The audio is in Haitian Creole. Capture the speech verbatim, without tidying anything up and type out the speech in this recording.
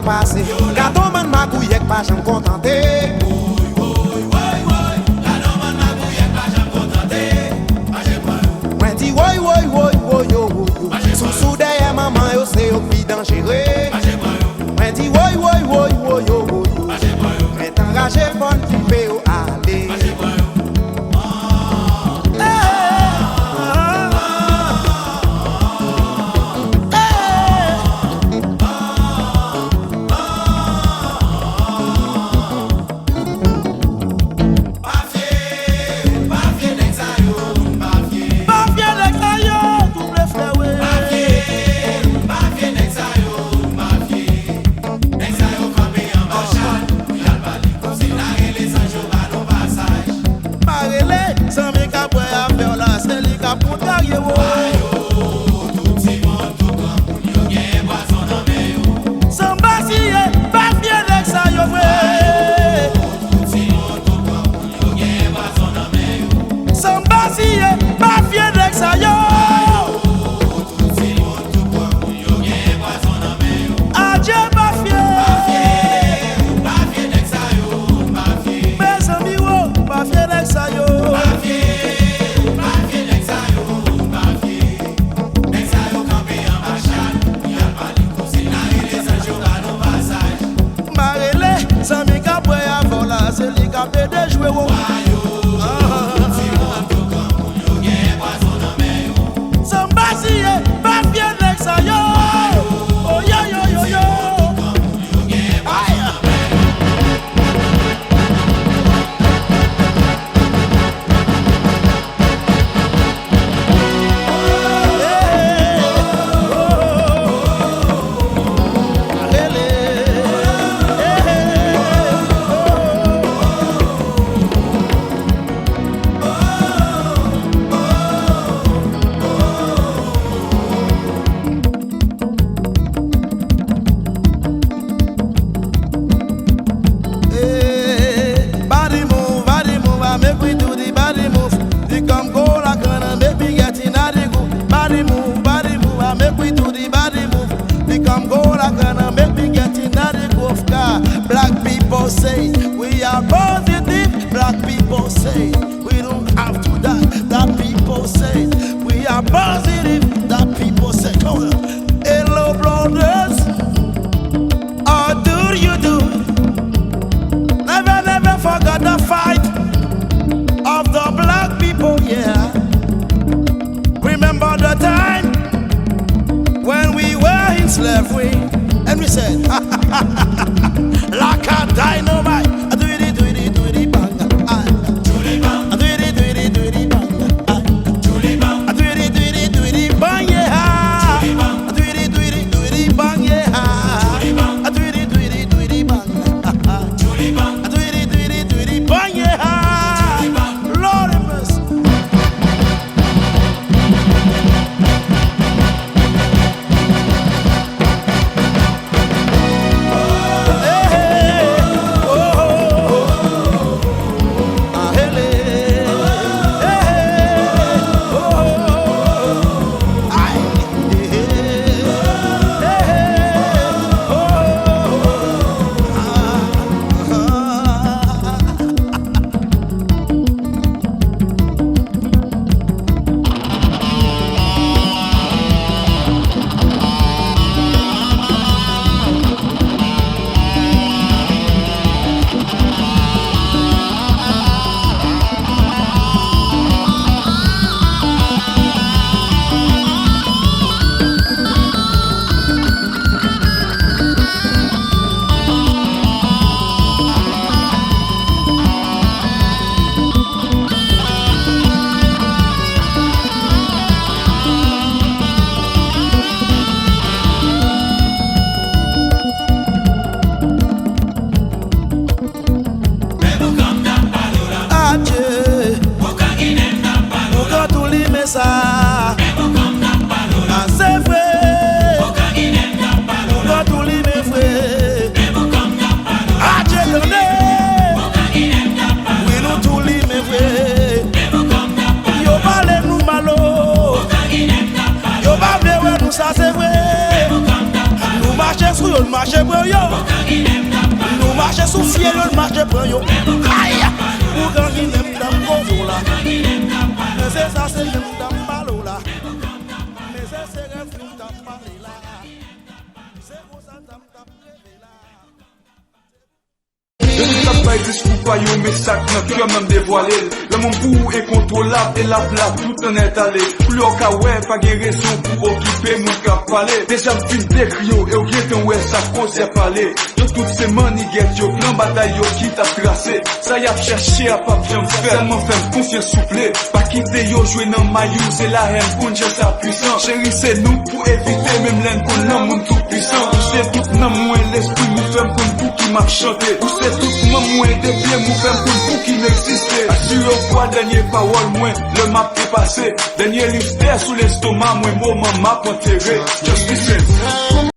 pase. Gad on bann magouyè k pa janm kontante. Mwen di woy, woy, woy, woy, yo, woy, yo. Sousou dèyè manman yo, se yo k pi danjere. Mwen di woy, woy, woy, woy, yo, woy, yo. Mwen t anraje fò n koupe yo ale. Pa fye, pa fye nèg sa yo, pa fye. Pa fye nèg sa yo, double frè, wi. Pa fye, pa fye nèg sa yo, pa fye. Nèg sa yo kanpe anba chan, pou y al pale. Konsi n a rele zanj yo ba nou pasaj. M a rele zanmi k ap bwè afè w la, se li k ap kontrarye w. Wayo, tout timoun, tout granmoun, yo gen pwazon nan men yo. San m pa siye, pa fye nèg sa yo vre. Tout timoun, tout granmoun, yo gen pwazon nan men yo. San m pa siye, pa fye nèg sa yo. Tout timoun, tout granmoun, yo gen pwazon nan men yo. Adje, pa fye. Pa fye, pa fye nèg sa yo, pa fye. Mezanmi, wo, pa fye nèg sa yo. Pa fye, pa fye nèg sa yo, pa fye. Nèg sa yo kanpe anba chan, y ap pale. Konsi n a rele zanj yo ba nou pasaj. M a rele zanmi k ap bwè avè w la, se li k ap ede jwe wo. Wayo, timoun, tout granmoun, yo gen pwazon nan men yo. San m pa siye, pa fye nèg sa yo. Oh, yo, yo, yo, yo. Ay. Eh, body move, body move, I make we do the body move. We come go like an, make we get in the groove. Body move, body move, I make we do the body move. We come go like an, make we get in the groove. 'Cause black people say we are positive. Black people say we don't have to die. That people say we are positive. That people say, come on. Hello, brothers. How do you do? Never, never forget the fight of the black people, yeah. Remember the time when we were in slavery and we said, like a dynamite, a doody doody doody bang, ah. A doody doody doody bang, ah. A doody doody doody bang, yeah. A doody doody doody bang, yeah. A doody doody doody bang, ah. A doody doody doody bang, yeah. Lord have mercy. Mache pran yo. Nou mache sou fyèl yo, n mache pran yo. Ay! Ougan Ginen m t ap koze w la. Men se sa se menm t ap pale w la. Men se se rèv nou t ap pale la. Se konsa t ap t ap reve la. Yo tout ap bay diskou pa yo, men sa k nan kè m, m devwale l. Lanmou m pou ou enkontwolab, e l ap la toutan nèt ale. Koulye w ka wè, pa gen rezon pou okipe moun k ap pale. Deja m fin dekri yo, e w gentan wè sa koze ap pale. Yo tout se mannigèt yo, plan batay yo ki t ap trase. Sa y ap chèche a p ap janm fèt. Sèlman fè m konfyans souple. Pa kite yo jwe nan may ou, se lahèn pou n chèche sa pwisan. Cheri, se nou pou evite, menm lè n konn nan moun tou pwisan. Ou se tout nanm mwen, lespri m, ou fè m konn pou ki m ap chante. Ou se tout manm mwen, de pye m, ou fè m konn pou ki m egziste. Asire w kwa dènye pawòl mwen, lè m ap trepase. Dènye liv tè sou lestoma mwen, moman m ap antere. Just listen.